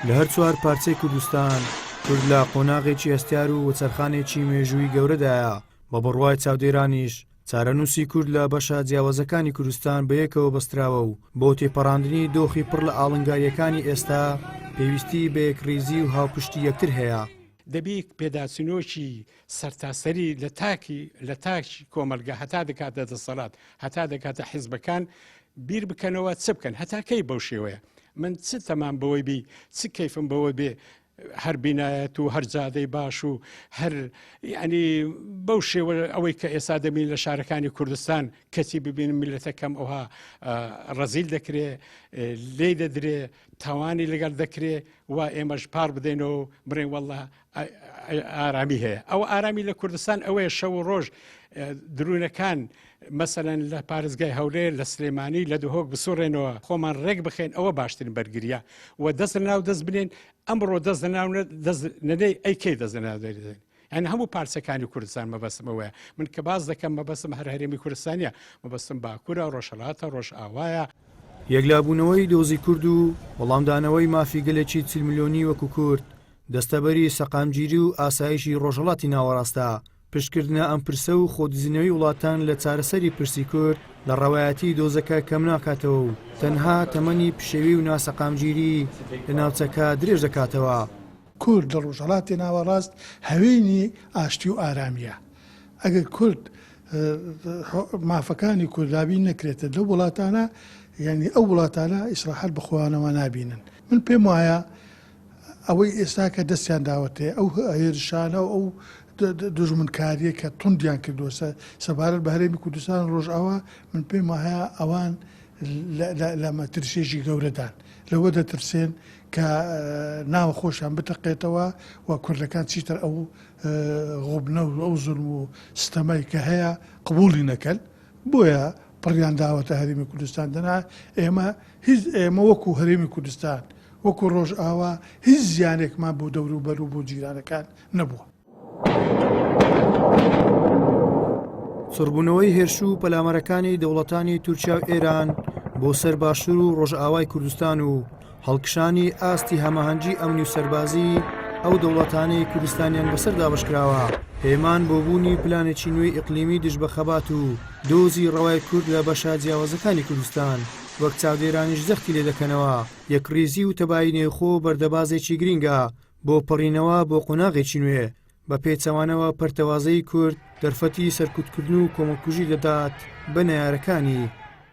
لە هەر چوار پارچەی کوردستان، کورد لە قۆناغێکی هەستیار و وەچەرخانێکی مێژوویی گەورەدایە، بە بڕوای چاودێرانیش چارەنووسی کورد لە بەشە جیاوازەکانی کوردستان بەیەکەوە بەستراوە و بۆ تێپەڕاندنی دۆخی پڕ لە ئاڵنگارییەکانی ئێستا پێویستی بە یەکڕیزی و هاوپشتی یەکتر هەیە. دەبی پێداچوونەوەکی سەرتاسەری لە تاکی لە تاکی کۆمەلگە هەتا دەکاتە دەسەڵات هەتا دەکاتە حیزبەکان بیر بکەنەوە چ بکەن هەتا کەی بەو شێوەیە من چ تەمام بەوەی بی چ کەیفم بەوە بێ هەر بینایەت و هەر جادەی باش و هەر ینی بەو شێوە ئەوەی کە ئێستا دەبین لە شارەکانی کوردستان کەچی ببینم میلەتەکەم ئەوها ڕەزیل دەکرێ لێی دەدرێ تاوانی لەگەڵ دەکرێ و ئێمەش پار بدەینەوە بڕێن والله ئارامی هەیە ئەو ئارامی لە کوردستان ئەوەیە شەو و ڕۆژ درونەکان مەسەەن لە پارێزگای هەولێر لە سلێمانی لە دهۆک بسوڕێنەوە خۆمان ڕێک بخێن ئەوە باشترین بەرگریە و دەست ناو دەست بنێن ئەمڕۆ دەست ناو دەست نەدەی ئەی کەی دەست ناو دەێن یعنی هەموو پارچەکانی کوردستان مەبەستم ئەوەیە من کە باز دەکەم مەبەستم هەر هەرێمی کوردستانە مەبەستم باکوورە ڕۆژهەڵاتە ڕۆژئاوایە. یەکلابوونەوەی دۆزی کورد و وەڵامدانەوەی مافی گەلێکی 40 ملیۆنی وەکو کورد دەستەبەری سەقامگیری و ئاسایشی ڕۆژهەڵاتی ناوەڕاستە، پشتکردنە ئەم پرسە و خۆدزینەوەی وڵاتان لە چارەسەری پرسی کورد لە ڕەوایەتی دۆزەکە کەمناکاتەوە و تەنها تەمەنی پشێوی و ناسەقامگیری لە ناوچەکە درێژ دەکاتەوە. کورد لە ڕۆژهەڵاتی ناوەڕاست هەوێنی ئاشتی و ئارامییە. ئەگەر کورد مافەکانی کورد دابین نەکرێتە لەو وڵاتانە یانی ئەو وڵاتانە ئیسراحەت بە خۆیانەوە نابینن. من پێم وایە ئەوەی ئێستا کە دەستیان داوەتێ ئەو هێرشانە و ئەو دوژمنکاریە کە توندیان کردووە سەبارەت بە هەرێمی کوردستان و ڕۆژئاوا من پێم وایە ئەوان لە مەترسیەکی گەورەدان لەوە دەترسێن کە ناوە خۆشیان بتەقێتەوە و کوردەکان چیتر ئەو غوبنە و ئەو زولم و ستەمەی کە هەیە قبوڵی نەکەن بۆیە پڕیان داوەتە هەرێمی کوردستان دەنا ئێمە هیچ ئێمە وەکو هەرێمی کوردستان وەکو ڕۆژئاوا هیچ زیانێکمان بۆ دەوروبەر و بۆ جیرانەکان نەبووە. چڕبوونەوەی هێرش و پەلامارەکانی دەوڵەتانی تورکیا و ئێران بۆ سەر باشوور و ڕۆژئاوای کوردستان و هەڵکشانی ئاستی هەماهەنگی ئەمنی و سەربازی ئەو دەوڵەتانەی کوردستانیان بەسەر دابەشکراوە هێمان بۆ بوونی پلانێکی نوێی ئیقلیمی دژ بە خەبات و دۆزی ڕەوای کورد لە بەشە جیاوازەکانی کوردستان وەک چاودێرانیش جەختی لێدەکەنەوە یەکڕیزی و تەبایی نێوخۆ بەردەبازێکی گرینگە بۆ پەڕینەوە بۆ قۆناغێکی نوێ، بە پێچەوانەوە پەرتەوازەیی کورد دەرفەتی سەرکوتکردن و کۆمەڵکوژی دەدات بە نەیارەکانی.